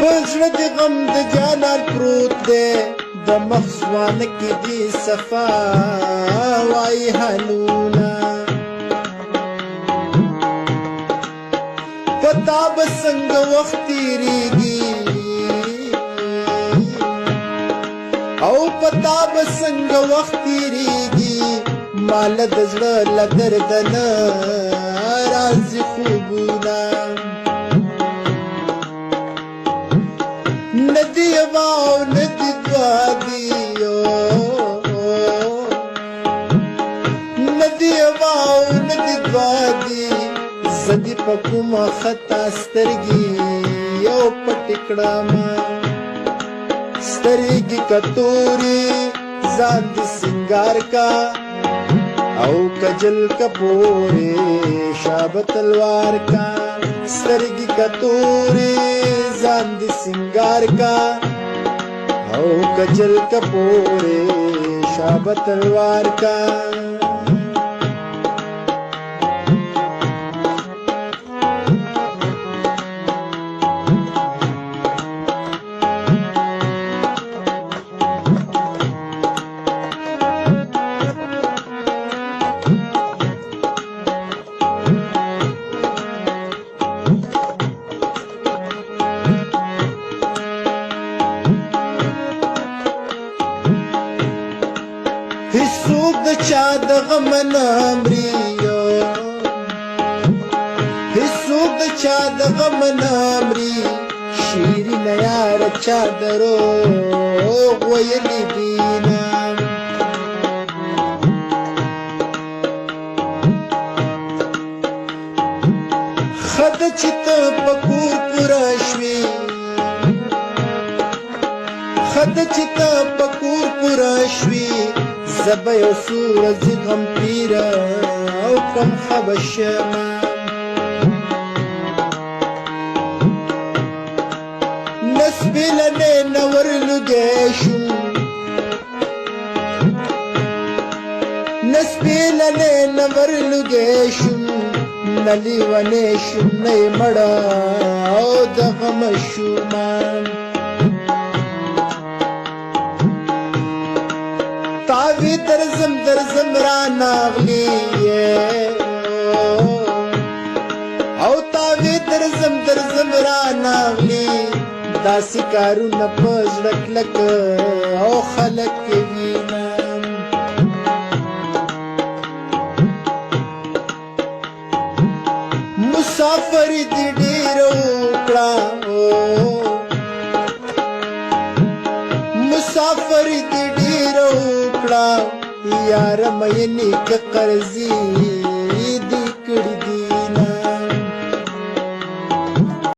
په زړه دې غم د جانان پروت دی، د مخ ځوانه کې دې صفا وایي حالونه. په تا به څنګه وخت تېرېږي، او په تا به څنګه وخت تېرېږي، ماله د زړه له درده نه راځي خوبونه. نه دي یوه او نه دي دوه دي، نه دي یوه او نه دي دوه دي، زه دي په کومه خطا سترګې یو پټې کړمه. سترګې کتوري ځان دي سینګار کا، او کجل کپورې شابه تلوار کا. سترګې کتوري ځان دي سینګار کا، او کجل کپورې شابه تلوار کا. هیڅوک د چا د غم نه مري، هیڅوک د چا د غم نه مري، شیرینه یاره چا دروغ ویلي دي نه. ښه ده چې ته په کور پوره شوې، ښه ده چې ته په کور پوره شوې، زه به یو څو ورځې غم پیره او کم ښه به شمه. نه سپېلنی نه ورلوګی شوم، نه سپېلنی نه ورلوګی شوم، نه لیونی شوم نه یې مړه او د غمه شومه. تاوی درزم درزم را ناغلی، او تاوی درزم درزم را ناغلی، داسې کارونه په زړه کلک او خلک کوي نه. مسافري دې ډېره وکړه، مسافري دې ډېره وکړه، یاره مینې که قرضې